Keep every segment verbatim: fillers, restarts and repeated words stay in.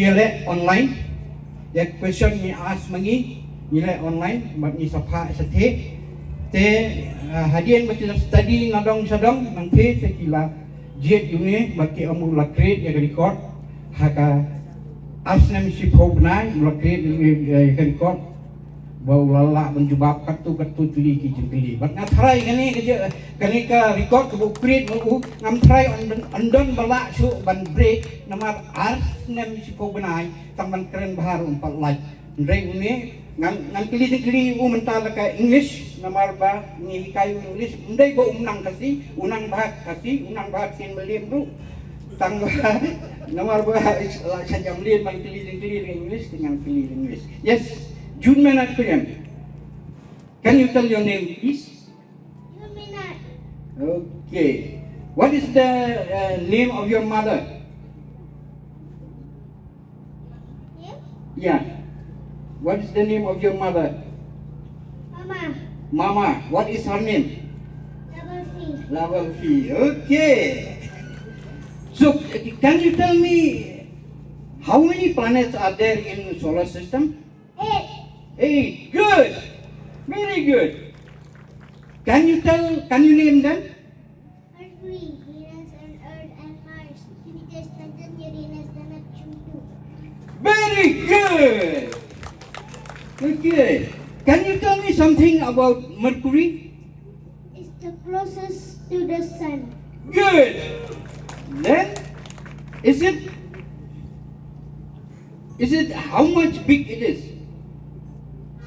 Ngi leh online. Ïa question ngi ask ma ngi, ngi leh online bad ngi sa phah shatei. Te, ah, hadien ba ki la study na dong sha dong, nangta te ki la jied ïa une bad ki ong u la create ïa ka record. Ha ka ar snem shiphew bnai u la create ïa ka record. Ba u la lah ban jubab katto katto tylli ki jingkylli. Bad nga tharai kane ka je, kane ka record kaba u create ma u, ngam tharai yn don, yn don ba lah shuh ban break namar ar snem shiphew bnai tang ban kren bha ruh ym pat lait. Hynrei une ngan, ngan kylli jingkylli u mynta la ka English namar ba ngi hikai u English, ym dei ba um nang Khasi, u nang bha Khasi, u nang bha ktien Mylliem ruh. Tang ba namar ba la sha jam lien ban kylli jingkylli ïa ka English, te ngan kylli ïa ka English. Yes, June Maynard Khyriem. Can you tell your name, please? June Maynard. Okay. What is the, uh, name of your mother? Name? Yeah. What is the name of your mother? Mama. Mama. What is her name? Lavalfi. Lavalfi. Okay. So, can you tell me how many planets are there in solar system? Eight. Eight. Good. Very good. Can you tell, can you name them? Mercury, Venus and Earth and Mars, Jupiter, Saturn, Uranus, and Neptune too. Very good. Okay. Can you tell me something about Mercury? It's the closest to the sun. Good. Then, is it, is it how much big it is?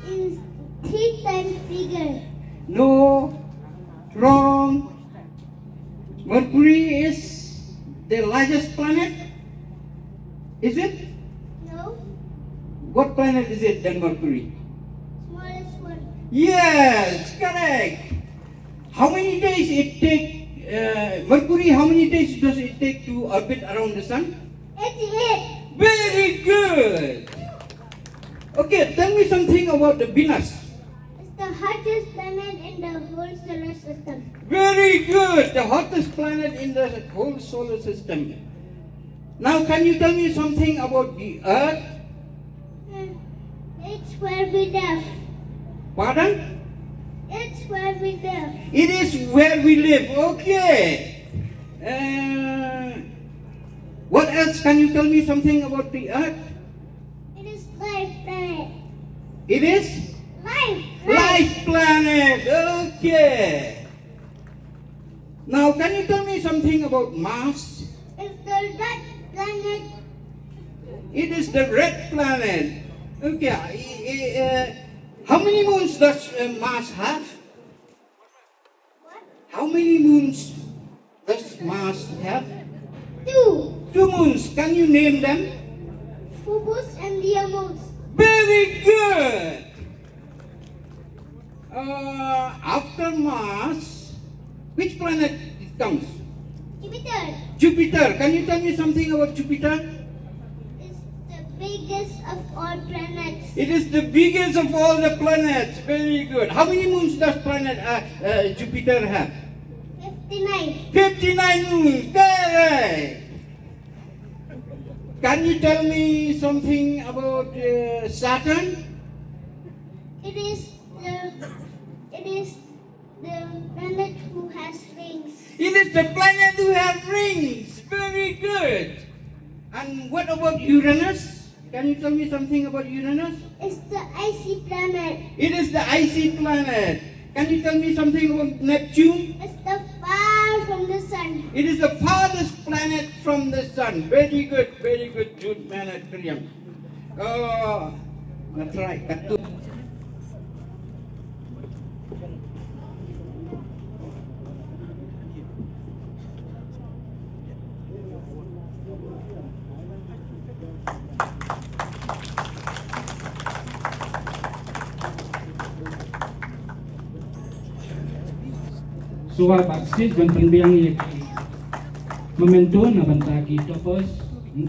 It's three times bigger. No. Wrong. Mercury is the largest planet. Is it? No. What planet is it than Mercury? Smallest one. Yes, correct. How many days it take, uh, Mercury, how many days does it take to orbit around the sun? Eighty-eight. Very good. Okay, tell me something about the Venus. It's the hottest planet in the whole solar system. Very good. The hottest planet in the whole solar system. Now, can you tell me something about the Earth? Hmm. It's where we live. Pardon? It's where we live. It is where we live. Okay. Uh, what else? Can you tell me something about the Earth? It is life planet. It is? Life. Life planet. Okay. Now, can you tell me something about Mars? It's the red planet. It is the red planet. Okay. I- I- uh, how many moons does, uh, Mars have? What? How many moons does Mars have? Two. Two moons. Can you name them? Phobos and Deimos. Very good. Uh, after Mars, which planet it comes? Jupiter. Jupiter. Can you tell me something about Jupiter? It's the biggest of all planets. It is the biggest of all the planets. Very good. How many moons does planet, uh, uh, Jupiter have? Fifty-nine. Fifty-nine moons. Correct. Can you tell me something about, uh, Saturn? It is the, it is the planet who has rings. It is the planet who have rings. Very good. And what about Uranus? Can you tell me something about Uranus? It's the icy planet. It is the icy planet. Can you tell me something about Neptune? It's the far from the sun. It is the farthest planet from the sun. Very good, very good, June Maynard Khyriem. Oh, that's right. That's good. Shuwa ba stage ban pynbiang ïa ki memento na bynta ki toppers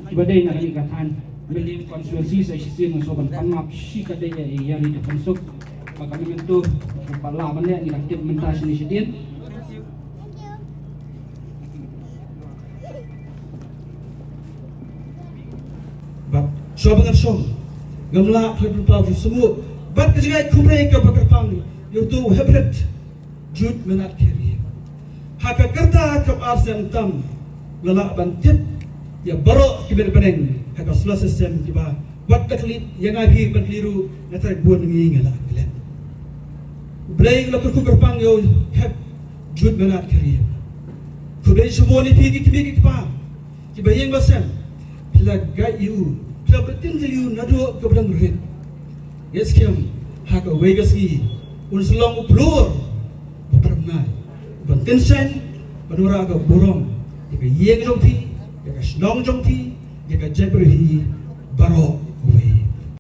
kiba dei na kane ka thaiñ Mylliem constituency, sa shisien nga sngewbha ban pan map shi katdei ïa i Ïari Dkhonsuk ba ka memento ba lah ban leh, ngi la tip mynta shane shadien. Bad Shuwa ba ngan shong, ngam lah ban pynpaw shuh shuh bad ka jingai khublei kaba kyrpang ïa uto u heprit Jude Menat Khyriem. Ha ka karta kaba ar snem tam la lah ban tip ïa baroh ki bneng bneng ha ka solar system kiba wat da klet ïa nga hi ban klet ruh nga trai bun ngi nga lah klet. U Blei la kyrkhu kyrpang ïa u hep Jude Menat Khyriem. Khublei shibun ïa phi ki kmie ki kpa kiba ïeng ba sem, phi la guide ïa u, phi la pyntin ïa u naduh ka ba dang rit. Ngeit skhem ha kawei ka sngi un sa long u khlur ba pynbna ban tynshaiñ ban wanrah ka burom ïa ka ïing jong phi, ïa ka shnong jong phi, ïa ka jaitbynriew hi baroh